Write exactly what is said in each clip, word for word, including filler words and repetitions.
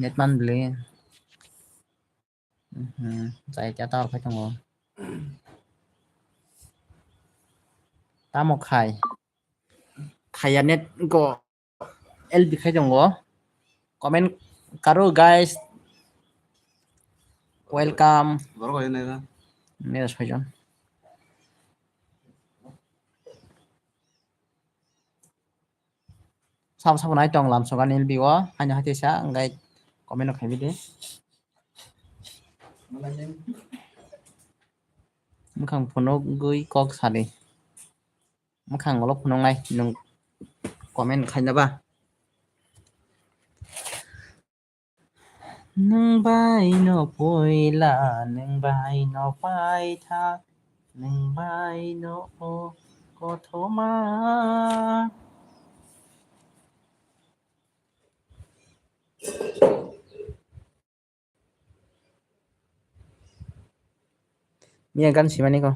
Net man beli. Mhm, jai kya tower khai tongo. Tamo khai. Khaya net go. L B khai tongo. Comment karo guys. Welcome. Borok hai nai da. Nera soijon. Sabo sabo nai tong lam sogan L B o. Haino hai teisa, hingkai comment no khai bidi. Mwkhang phunugwi kok sadi. Mwkhang ulo phunuknai nwng comment khaina ba. Nwng bai no puila, nwng bai no paithak, nwng bai no o kothoma. Miya gan simani ko.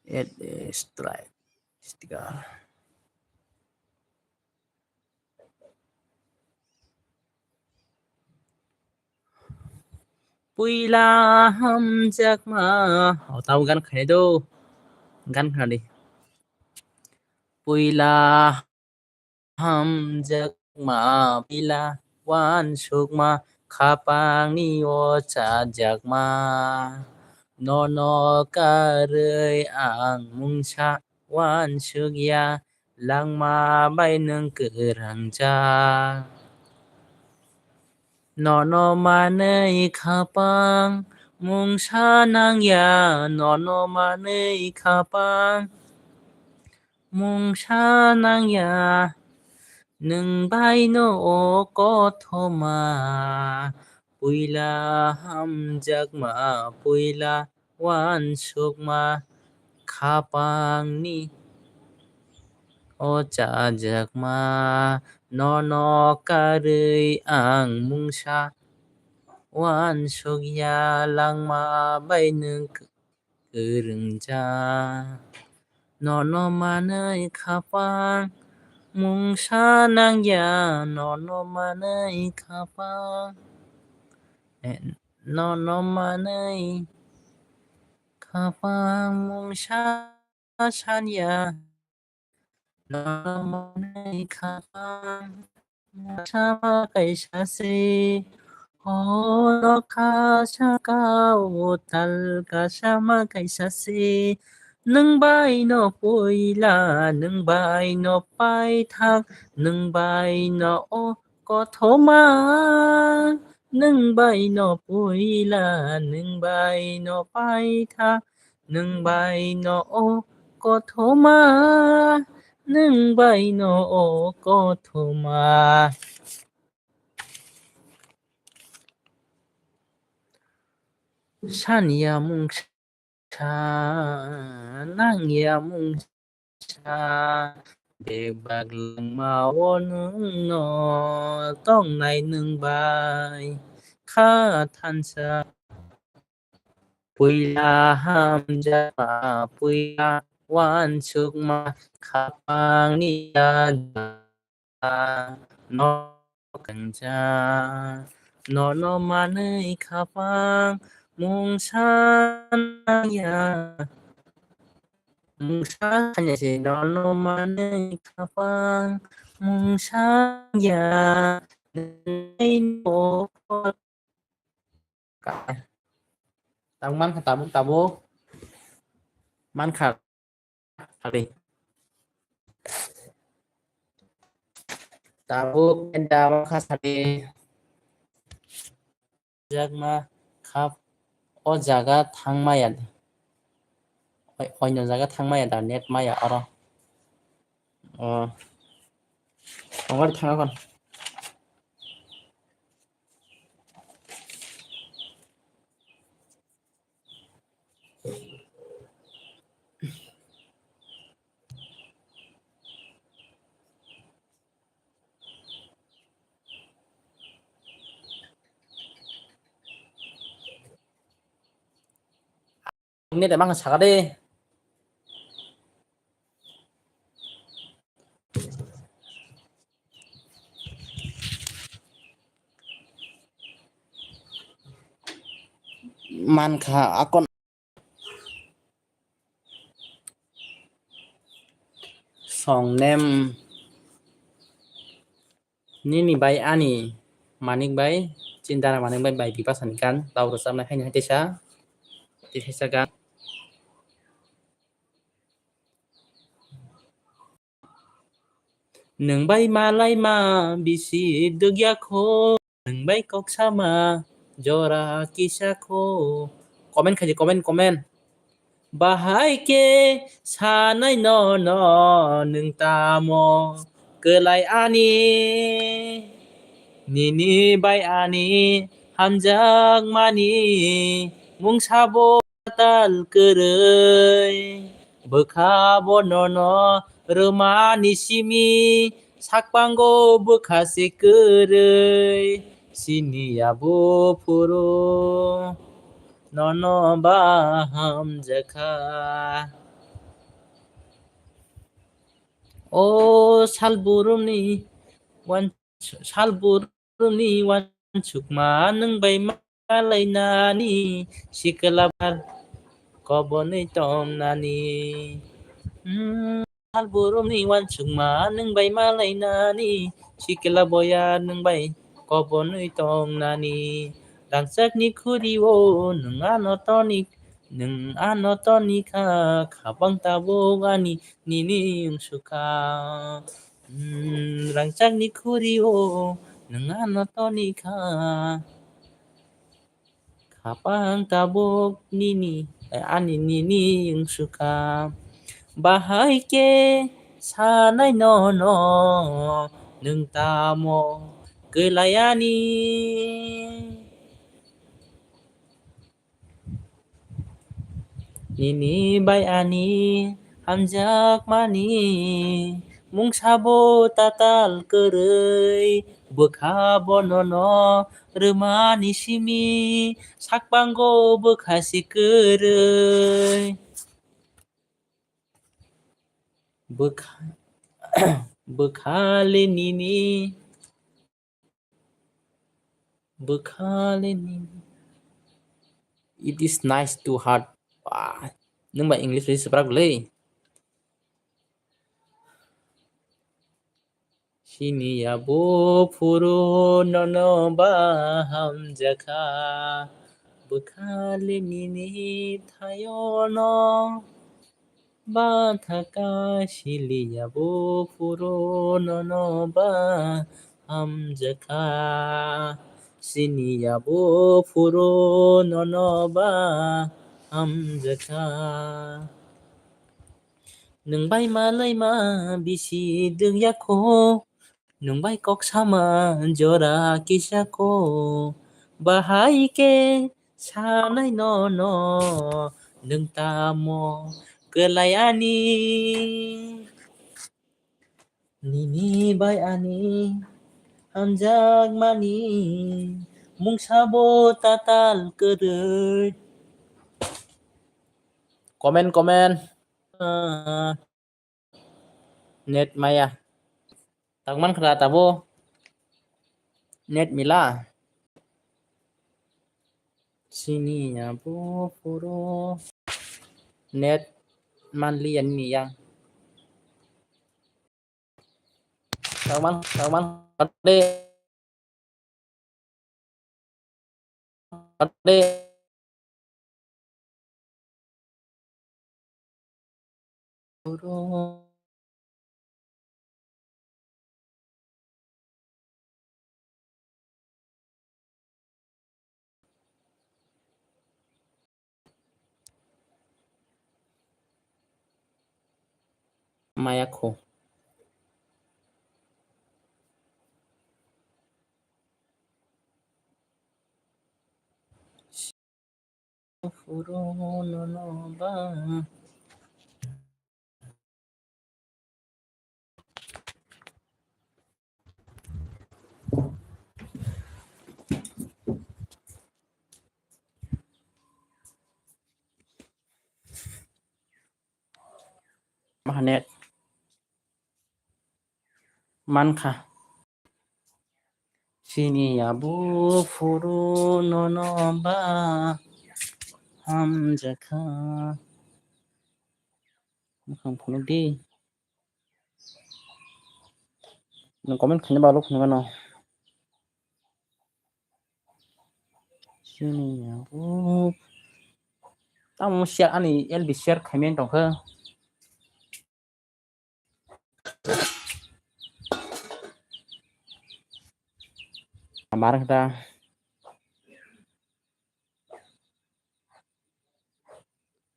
Add a strike sticker. Puila hamjakma. O, tamo gan khainai do. Gan khnadi. Puila hamjakma, puila uansukma, khapangni o chajakma. Nono karwi ang mungsa uansukya, langma bai nwng kwrwngjak. Nono manwi khapang mungsa nangya, nono manwi khapang mungsa nangya, nwng bai no o kothoma. Puila hamjakma, puila uansukma, khapangni o chajakma. Nono karwi ang mungsa uansukya, langma bai nwng kwrwngjak. Nono manwi khapang mungsa nangya, nono manwi khapang, eh, nono manwi khapang mungsa sanya. Nono manwi khapang sama kaisa se, horo kha saka o tal ka sama kaisa se. Nwng bai no puila, nwng bai no paithak, nwng bai no o kothoma. Nwng bai no puila, nwng bai no paithak, nwng bai no o kothoma, nwng bai no o kothoma. Sanya mungsa, nangya mungsa, bebak langma o nwng no tongnai nwng bai kha thansa. Puila hamjakma, puila uansukma, khapangni yajakma, no kangja. Nono manwi khapang mungsa nangya. Mungsa khainai se nono manwi khapang mungsa ya. Tang mankha tabuk tabuk. Mankha. Sadi. Tabuk enda mankha sadi. Jakma khap o jaga thangmaya. Oi, oino jaga thangmaya da net maya oro. O. Ongor thangakon. Net emang saka de. Mankha akon. Songnem. Nini bai ani Manik bai, chini dara Manik bai, bai Bipasani gan, tau rwchapnai haino hai teisa, teisa gan. Nwng bai malai ma bisi dugya kho, nwng bai kok sama jora kisa kho. Comment khaidi, comment, comment. Bahai khe sanai nono nwng tamo kwlai ani, nini bai ani hamjakmani mungsabo tal kwrwi, bwkhabo nono rwmani simi sakpango bwkha se kwrwi, sini abo phuru nono ba hamjakha. O sal burumni wan, sal burumni wansukma nwng bai malainani sikla bar kobonwi tongnani. Hmm. Sal burumni wansukma nwng bai malainani, sikla boya nwng bai kobonwi tongnani. Rangchakni khuri o nwng ano toni, nwng ano toni kha, khabang tabuk ani nini wngsukha. Hmm, rangchakni khuri o nwng ano toni kha. Khapang tabuk nini, eh, ani nini wngsukha. Bahai khe sanai nono nwng tamo kwlai ani. Nini bai ani hamjakmani mungsabo tatal kwrwi, bwkhabo nono rwmani simi sakpango bwkha se kwrwi. Bwkha, bwkhale nini, bwkhale nini. It is nice to heart. Wah, nwng ba English bai swprak le. Sini abo phuru nono ba hamjakha, bwkhale nini thayono ba thaka, sili abo phuru nono ba hamjakha, sini abo phuru nono ba hamjakha. Nwng bai malai ma bisi dwngya kho, nwng bai kok sama jora kisa kho. Bahai khe sanai nono nwng tamo kwlai ani. Nini bai ani hamjakmani mungsabo tatal kwrwi. Comment, comment. Ah, net maya. Tangman khra tabo. Net mila. Chini ya buphuru net manliya nini yang. Tangman, tangman, ade. Ade. Maya kho. Phuru nono ba. Mahanet. Mankha. Chini ya buphuru nono ba hamjakha. Mwkhang phunukdi. Nwng comment khaina bagwi phunukgano. Chini ya buph-, tamo share ani L B share khaimani tongkha. Amar khe ta.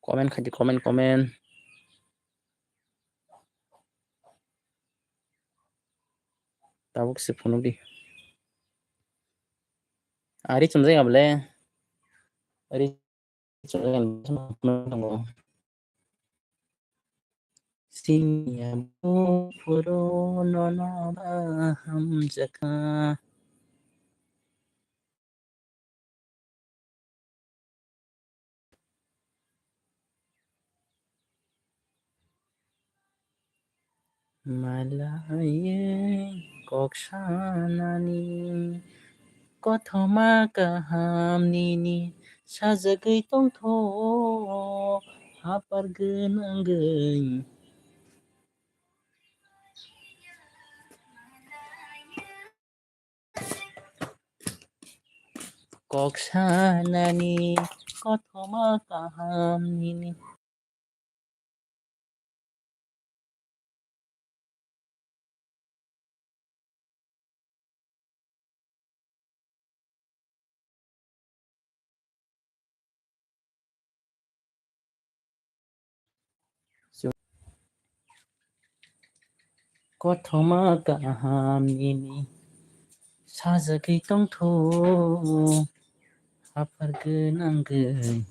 Comment khaidi, comment, comment. Tabuk se phunukdi. Ari chumjak ya bole. Ari Sini ya buphuru nono ba hamjakha. Malaiwi kok sanani, kothoma kaham nini sajagwi tongtho, hapar gwnangwi. Kok sanani, kothoma kaham nini. Kothoma kaham nini sajagwi tongtho, hapar gwnangwi.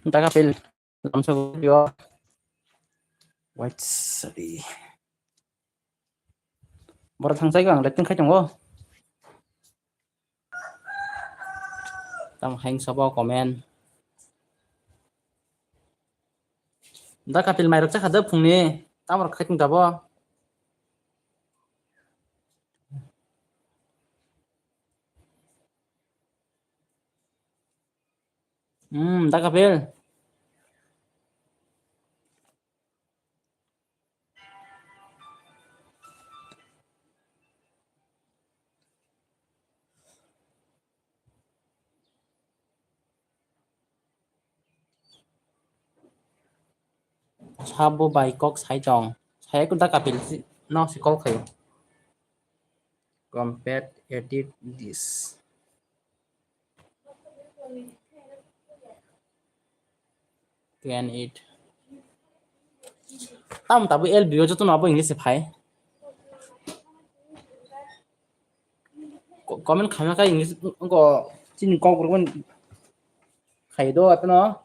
Da Kapil, lamsa video. Wait, sorry. Borok thangchai ang, letting khai tongo. Tam haing sabo comment. Da Kapil mairok chakha da phungni, tamrok khai tong tabo. Hmm, da Kapil. Sabo bai kok sai tong. Sai kun da Kapil si, no si call khayo. Compat edit this. Can it. Tam tabu L B o joto no abo English se phai. Ko-, comment khaima kha English ko chini kok rwgwi khai do atono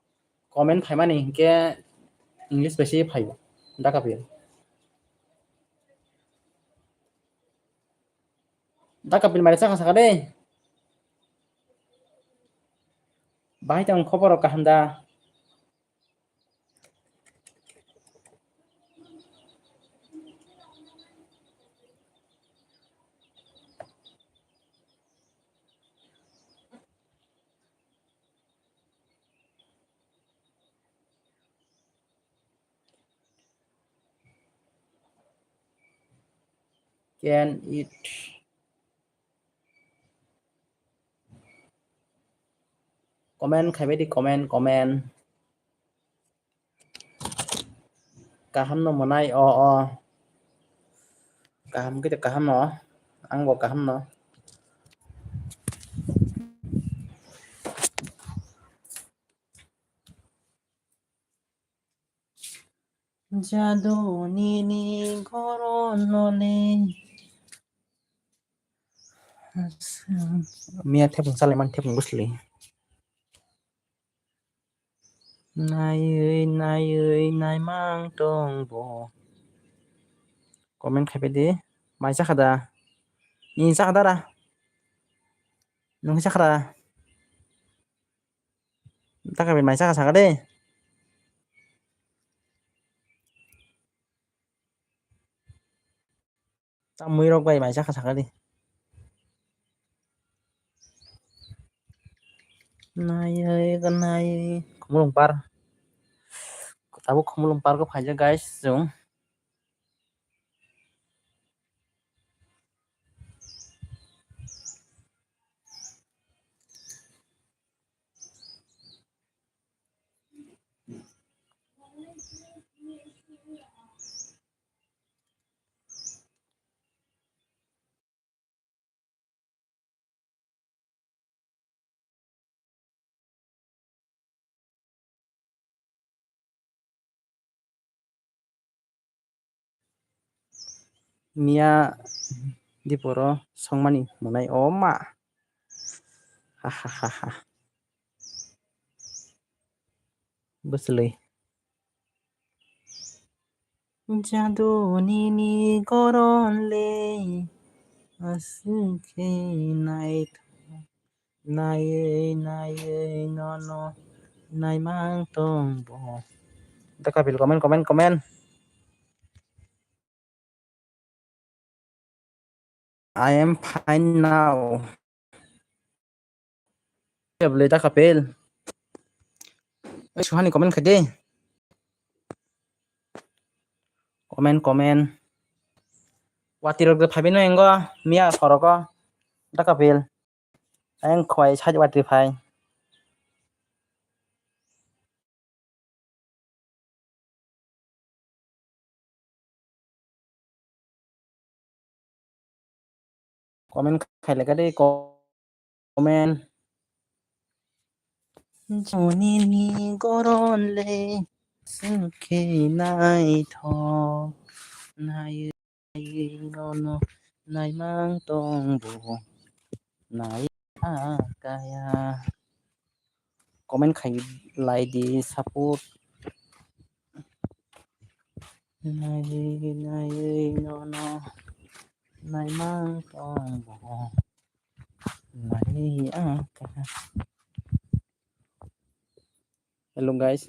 comment phaimani hinkhe English bai se phai da Kapil. Da Kapil mari saka saka de. Bahai tong khobor rok kaham da. Can it. Comment khaibai di, comment, comment. Kaham no mwnai o, o. Kaham khe kaham no. Ang bo kaham no. Jadu nini goron nole. Miya thepung salai man thepung gusli. Naiwi, naiwi, naimang tong bo. Comment khaibai di. Mai chakha da? Ni chakha da ra? Nung chakha da? Taka bai mai chakha saka de. Tamwi rok bai mai chakha saka de. Naiwi, naiwi. Khumulwng par. Tabuk Khumulwng park o phaijak guys chwng. Miya diporo songmani mwnai o ma. Ha ha ha ha. Bwswlwi. Jadu nini goron le aswk khe naithok, naiwi naiwi nono naimang tong bo. Da Kapil comment, comment, comment. I am fine now. Bwlwi da Kapil. Oi, Suhani comment khai di. Comment, comment. Watwi rok de phaibai no engo miya khorogo da Kapil. Ayang khwai side watwi phai. Comment khailai kha de, comment. Joni ni goron le sukhe naithok nai nono naimang tong bo nai kaya. comment khai lai di, support. Nai, nai, no, no. Naimang tong bo. Nai, ah, ka. Hello guys,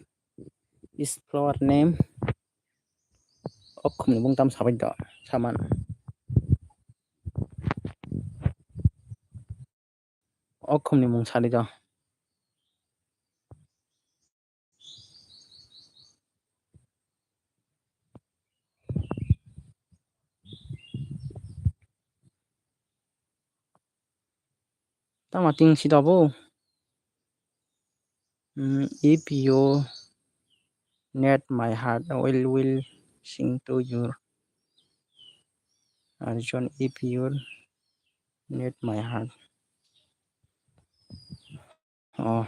is flower name. Okhumni mung tam sabai do, saman. Okhumni mung sadi do. Tama ting si do bo. Mm, if you need my heart, I will sing to you. Arjun, if you need my heart. Oh.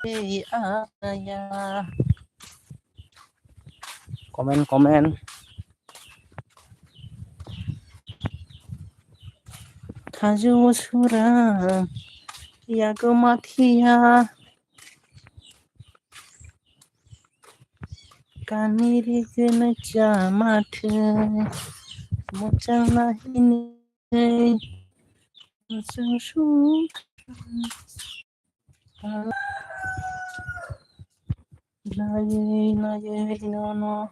Ei, ah, ya. Comment, comment. Thaju sura, yago mathia. Kaniri gana chama thai, mochang na hini. Nayai, nayai, no, no.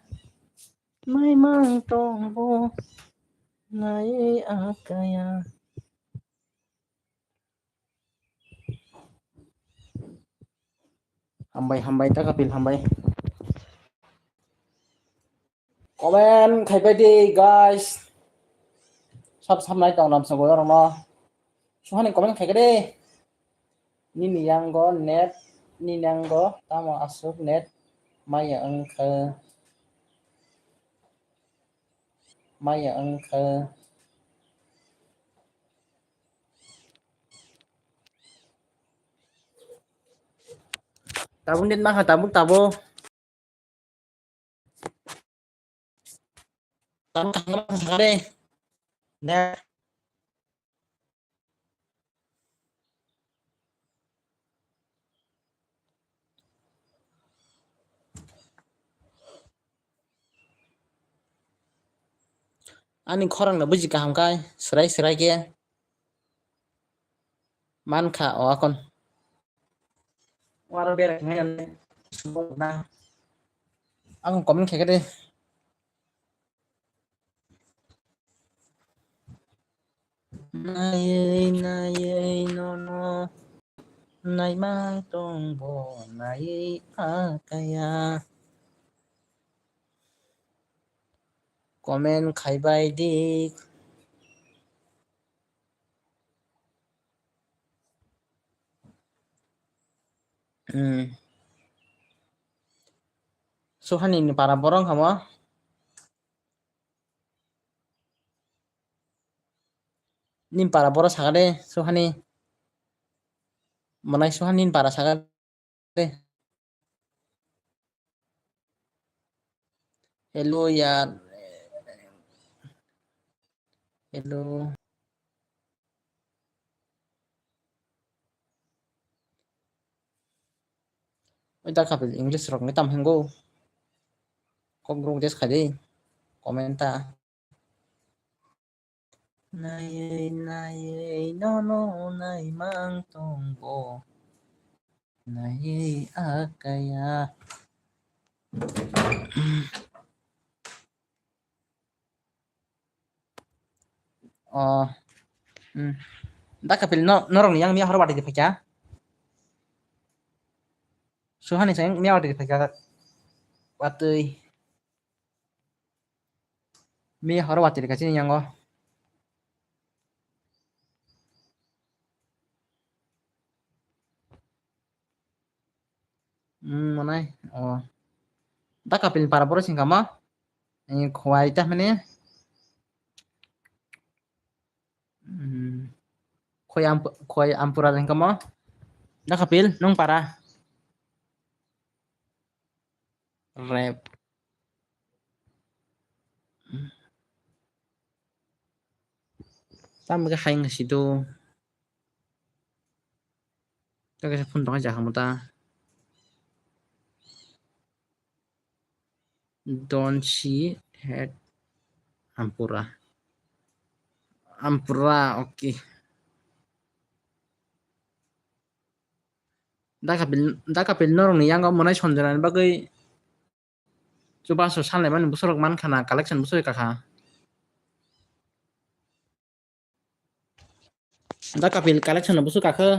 Naimang tongbo, nayai akaya. Hambai, hambai, ta kapil, hambai. Comment khaipai di, guys. Sab samnai tong lam sabo rong no. Suhani comment khaika de. Nini yango net, nini yango tamo asuk net maya wngkha. Maya wngkha. Tabuk net makha, tabuk, tabuk. Tamo thangma thangare. Ne. Ani khorang no buji kaham kai, srai srai khe. Mankha o akon. Waro berak ngai ane. Ang comment khaika de. Nayai, nayai, no, no. Naimang tongbo, nayai akaya. Comment khaibai di. Hmm. Suhani ni para borok hamo? Nin para borok saka de, Suhani. Manai Suhani ni para saka de. Hello, yaar. Hello. Oi, ta kapil English rok ni tam hingo. Kok rok des khai de. Comment ta. Nayai, nayai, no, no, naimang tongbo. Nayai, akaya. Oh. Hmm. Da kapil no, norok ni yang miya horo watwi di phaikha. Suhani sa yang miya watwi di phaikha. Watwi. Mi horo watwi rikha chini yango. Hmm, manai. Oh. Da kapil para borok singkha ma. Ni khwai ta mane. Hmm. Khwai am, khwai ampura singkha ma. Da kapil nung para. Rep. Tamo khe hai wngsi do. Kaka phone tong jakha mata. Don't see head. Ampura. Ampura, okay. Da Kapil, da Kapil norokni yango monai sonjorani bagwi chubachu sanlaimani bwsarok mankha na, collection bwsarok kakha. Da Kapil collection no bwsarok kakha.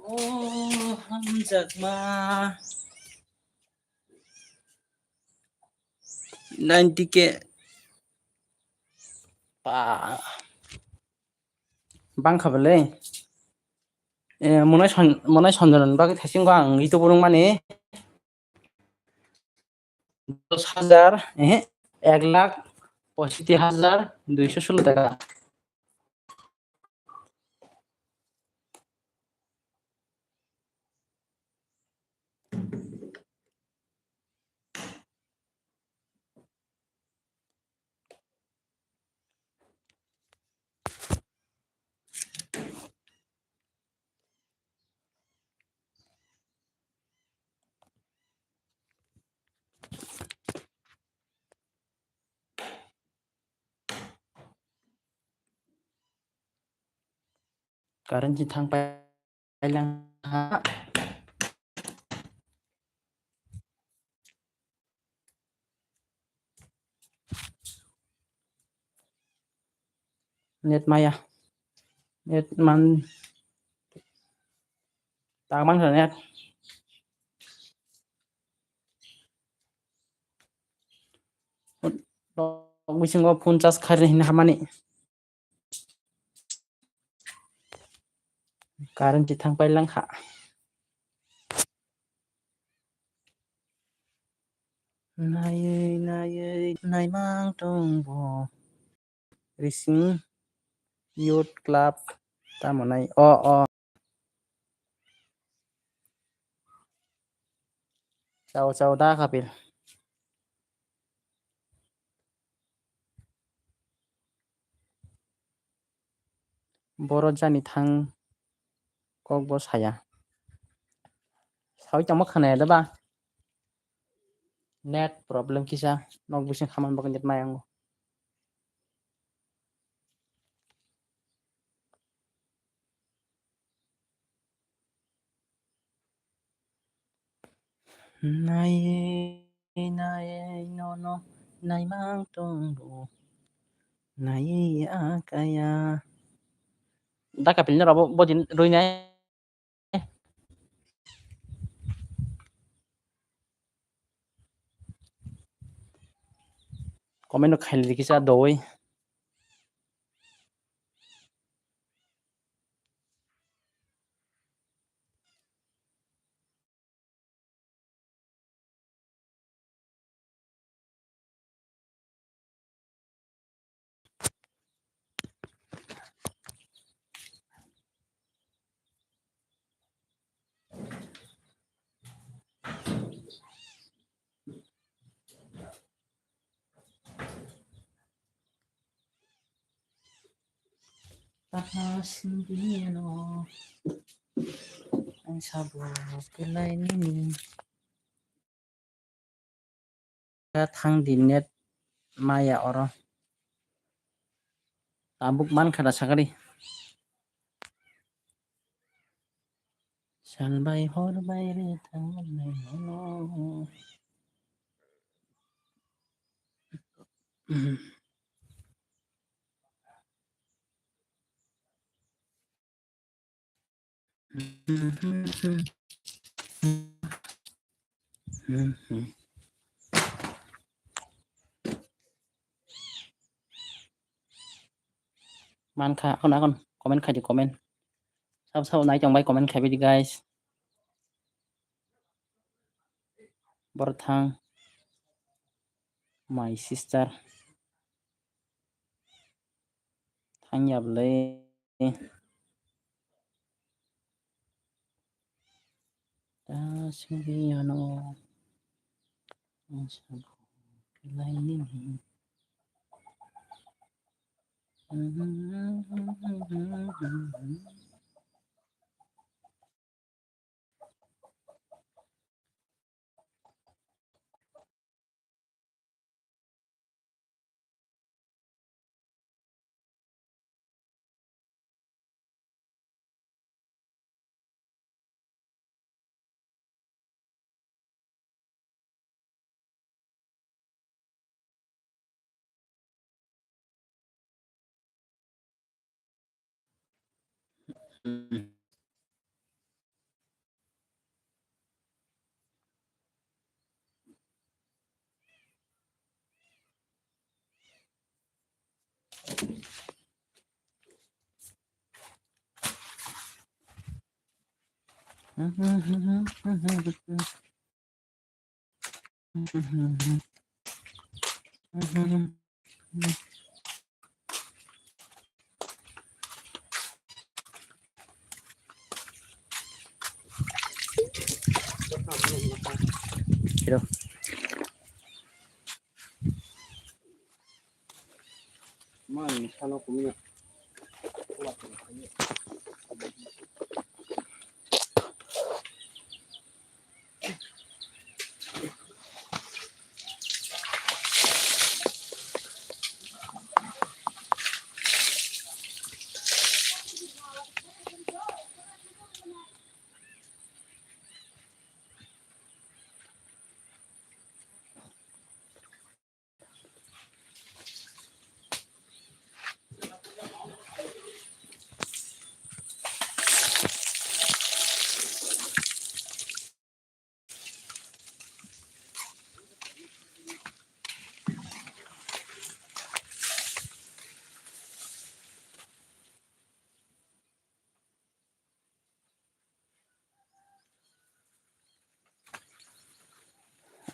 O hamjakma. Ninety K. Pa. Bangkha belai. Eh, monai son-, monai sonjonan bagwi thaisingo ang YouTube rung mani. Dos hajar, eh, ek lakh poishoti hajar duisho solo taka. Current si thang pailang ha. Net maya. Net man. Tak man net. Bisingo phone charge kharwi hinwi hamani. Current si thang pailang kha. Naiwi, naiwi, naimang tongbo. Rising Youth Club tamo nai. O, o. Chao, chao, da Kapil. Boro jani thang kok bo saya. Sawi tongma khwnaya da ba? Net problem kisa, nok bising khaman bagwi net maya wngo. Nai, nai, no, no, naimang tongbo. Nai, akaya. Da Kapil no rabo bodin rui nai. Comment no khaili kisa doi. Taha singino ang sabo kelai nini. Thang di net maya oro. Tabuk mankha da sakari. Sal bai hor bai re thang nai hono. Mankha, akon, akon, comment khai di, comment. Sab, sab, nai tong bai, comment khai di, guys. Borthang, my sister. Thang ya bwlai. Ta singwi ano. Asa kelaini.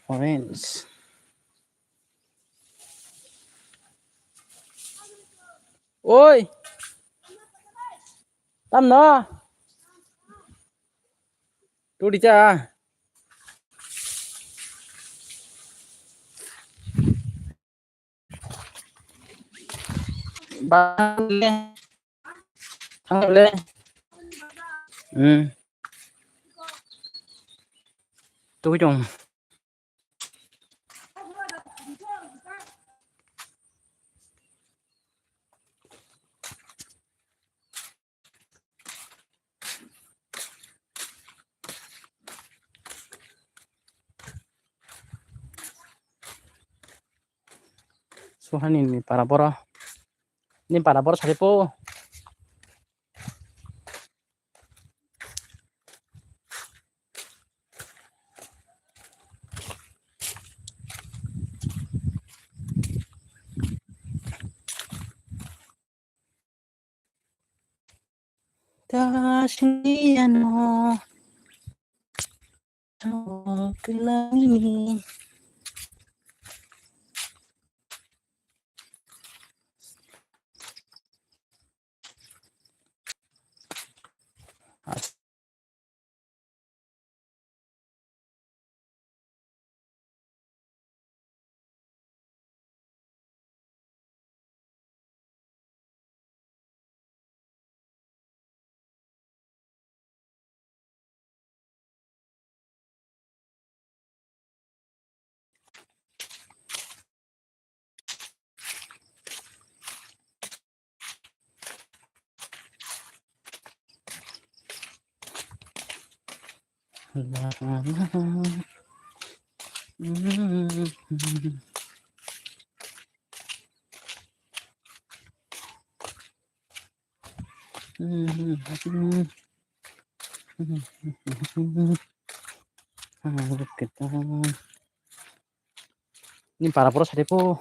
Orange. Oi. Tamno? Turi cha. Bang le. Thang le. Hmm. Tui dong. Suhani ni para boro. Ni para boro sari po. Tasni ano. Kelani. Ni para poro sari po.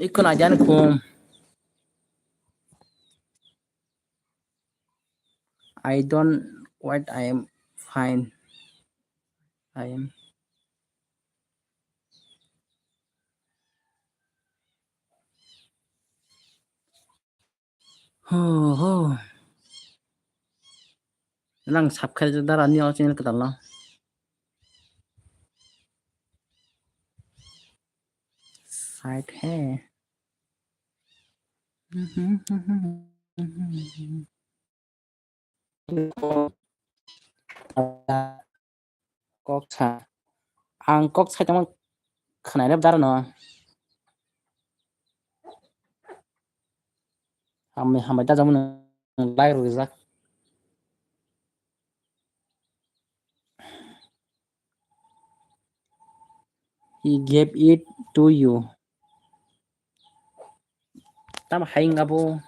Ikkon ajan khum. I don't quite, I am fine. I am. Ho, ho. Nang subscribe dara ni o channel kwtal no. Side hai. Kok sa. Ang kok sa tamo khwnai rep daro no. Hambai, hambai ta jamu nang lai rw rijak. He gave it to you. Tamo hai wngkha bo.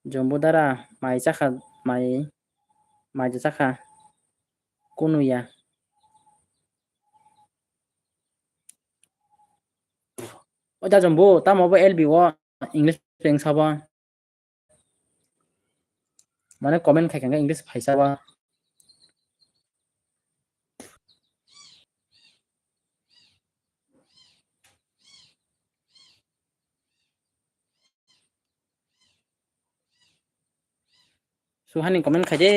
Jombo dara mai chakha, mai, mai chakha. Kunu ya. O da Jombo, tamo bo L B o English phreng sabo. Mane comment khai kha English phaisa ba. Suhani comment khai de.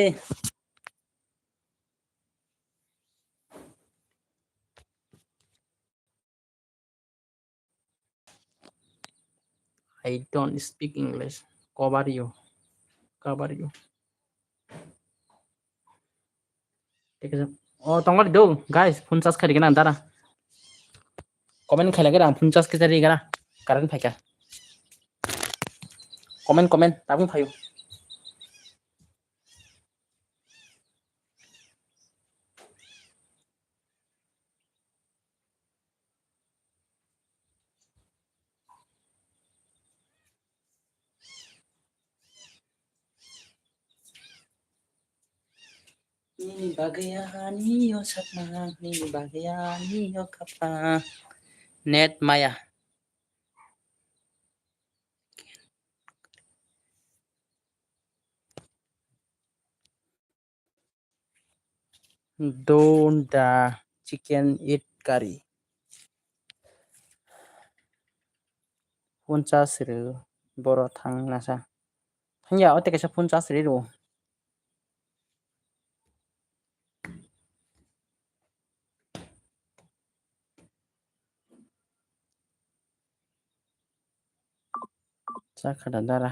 I don't speak English. Cover you. Cover you. Thik ase. O, tongor do, guys, phone charge khai rikna dara. Comment khai lage, ang phone charge khai rikna. Current phaikha. Comment, comment, tabung phaio. Nini bagwi ani o sakma, nini bagwi ani o khapang. Net maya. Don da chicken eat curry. Phone charge rw, boro thang nasa. Thangya, o tei kaisa phone charge rw. Chakha da dara.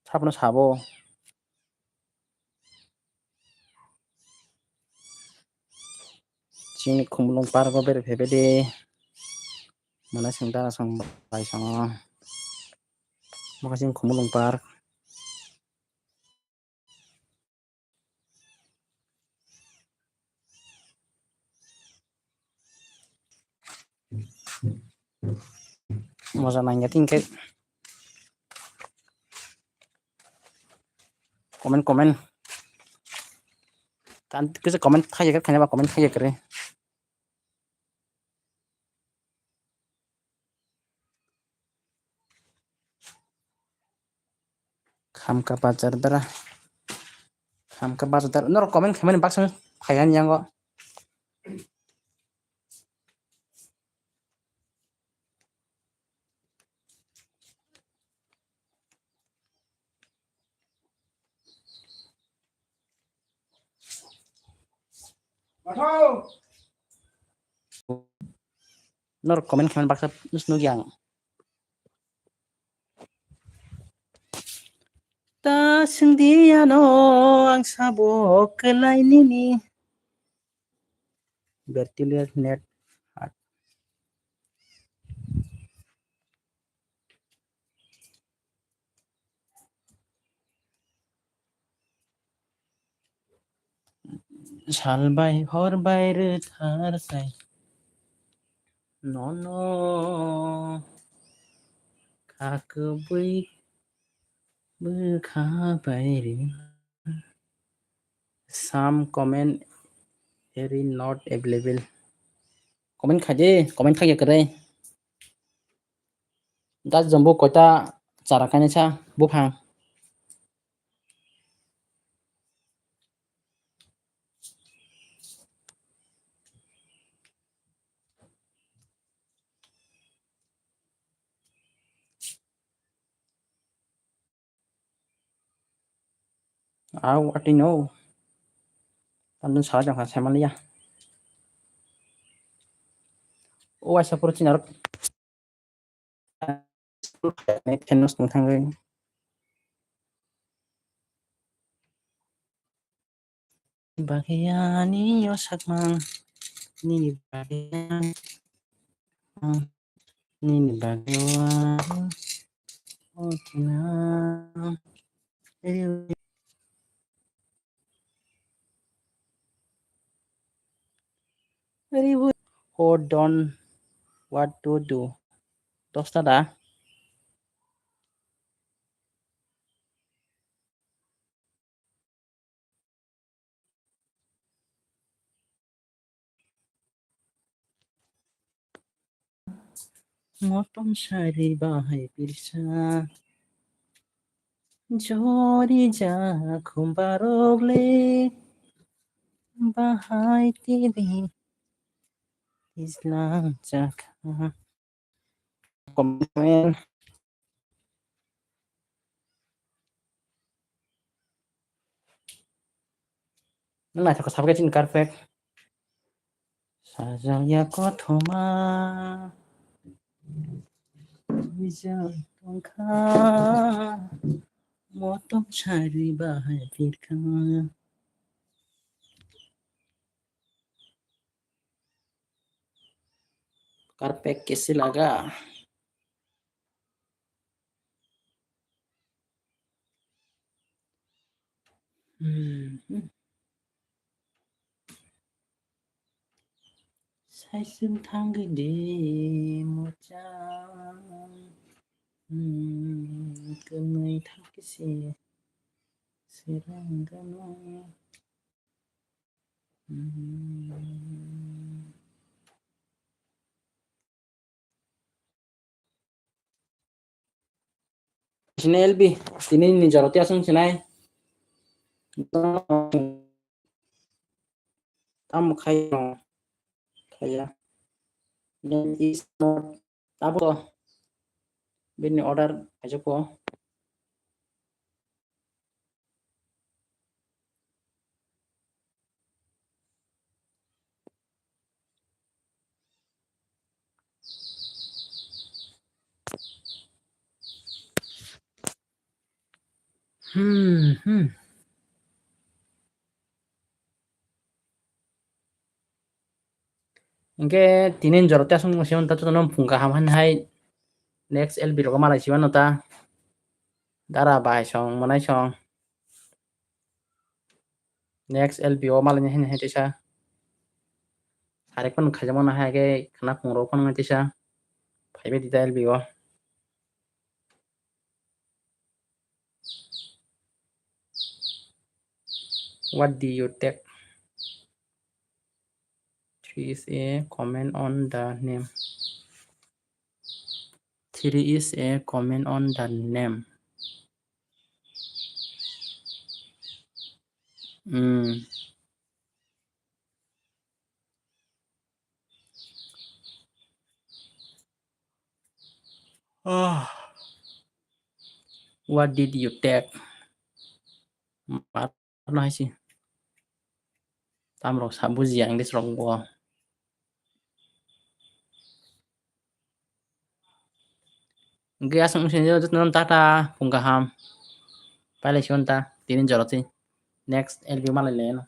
Sabono sabo. Chini Khumulwng park o bere phaibai de. Mane seng dara song bai songo. Mokhe chini Khumulwng park. Moja nangya tin khe. Comment, comment. Tan kisa comment khaya kre, khaya ba comment khaya kre. Khamka bazar dara. Khamka bazar dara. Norok comment khaimani baksa phaiya ni yango. Norok comment khaimani baksa nukya ang. Ta swngdi ano ang sabo kwlai nini. Bertiler net. Sal bai hor bai rwthar kai nono kha kwbwi bwkha bai rw. Some comment area not available. Comment khai de, comment khai kwrwi. Gas jombo koita chara kainwi sa buphang. Au atino. Tandun sawa jangkha saimaliya. O waisa puro chinarok. Khenos tong thangwi. Bagwi ani o sakmang, nini bagwi ani, nini bagwi o, o kina. Hold on, what to do? Dosta da? Motom sari bahai pirsa. Jori ja khumbarok le bahai tiri islang jakha. Comment. Nang naithok sabkhe chini carpet. Sajak ya kothoma. Bijak tongkha. Motom sari bahai pirkha. Carpet kesi laga. Hmm. Saisum thangwi di mocha. Hmm, kwnwi thangkhe se sirang gana. Hmm. Sini L B, tini ni jora tiya sung sinai. Tamo khai no. Khaya. Name is not. Abo. Bini order aja ko. Hmm, hmm. Hingke tini jora tiya song siyong ta jotono phung kaham han hai next L B rogo malai sibano ta dara bahai song manai song. Next L B o malai ni hini hai tisa. Sari phano khaijama no hai khe khana phung rok phano tisa. Phaibai di ta L B o. What do you take? Three is a comment on the name. Three is a comment on the name. Hmm. Ah. What did you take? Mar no hai si. Tamrok sa bujiya English rok bo. Hingke aswk wngkha jotono tata phung kaham. Pailai sibon ta tini jora twi. Next L B o malai lai no.